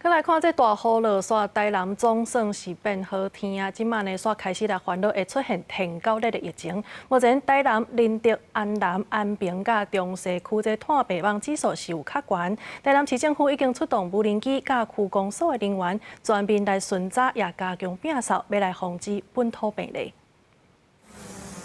閣來看這大雨落煞，台南總算是變好天啊！這馬呢，煞開始來煩惱會出現天狗熱的疫情。目前台南、仁德、安南、安平佮中西區這炭白網指數是有較懸。台南市政府已經出動無人機佮區公所的人員全面來巡查，也加強摒掃，欲來防止本土病例。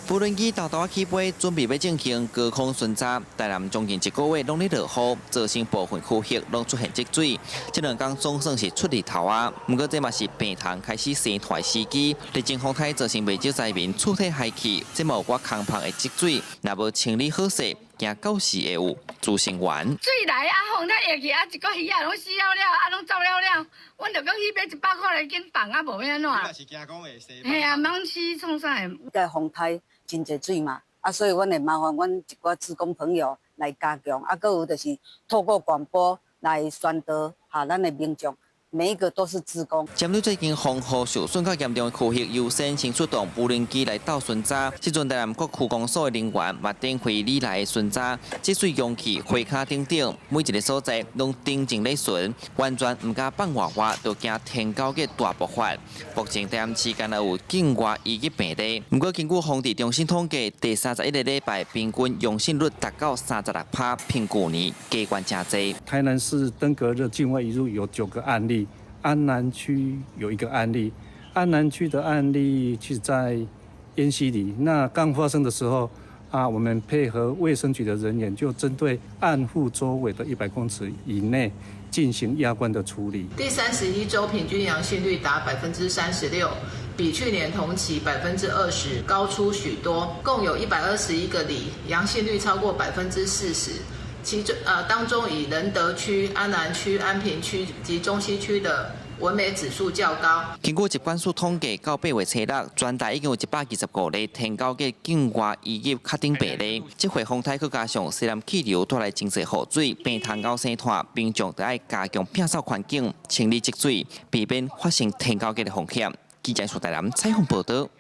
無人機沓沓起飛，準備欲進行高空巡查。台南將近一個月攏咧落雨，造成部分區域攏出現積水。這兩工總算是出日頭啊！毋過這嘛是病蟲開始生湠的時機。疫情風颱造成袂少災民厝體害去，這嘛有寡空棚會積水，若無清理好勢，驚到時會有孳生源。水來啊，風颱下去啊，一個魚仔攏死了了，啊，攏走了了。阮就講去買100箍來緊放啊，無欲按怎。是驚講會生。嘿啊，蠓死創啥的？這風颱真濟水嘛，啊，所以阮會麻煩阮一寡志工朋友來加強，啊，閣有就是透過廣播來宣導，予咱的民眾。每一個都是志工。針對最近風雨受損較嚴重的區域，優先先出動無人機來鬥巡查。這陣台南各區公所的人員嘛展開里內的巡查，積水容器、花跤等等，每一个所在攏定睛咧巡，完全毋敢放外話，就驚天狗熱大爆發。目前台南市敢若有境外移入病例，毋過根據防治中心統計，第31個禮拜平均陽性率達到36趴，比舊年加懸誠濟。台南市登革熱境外移入有9個案例。安南區有一個案例，安南區的案例其實在煙溪里。那剛發生的時候，啊，我們配合衛生局的人員，就針對案戶周圍的100公尺以內進行壓罐的處理。第31週平均陽性率達36%，比去年同期20%高出許多。共有121個里陽性率超過40%。其中，當中以仁德區、安南區、安平區及中西區的蚊媒指數較高。根據疾管署統計，到8月初6，全台已經有125例天狗熱境外移入確診病例。這回風颱閣加上西南氣流帶來真濟雨水，病蟲咬生湠，民眾得愛加強摒掃環境、清理積水，避免發生天狗熱的風險。記者蘇台南採訪報導。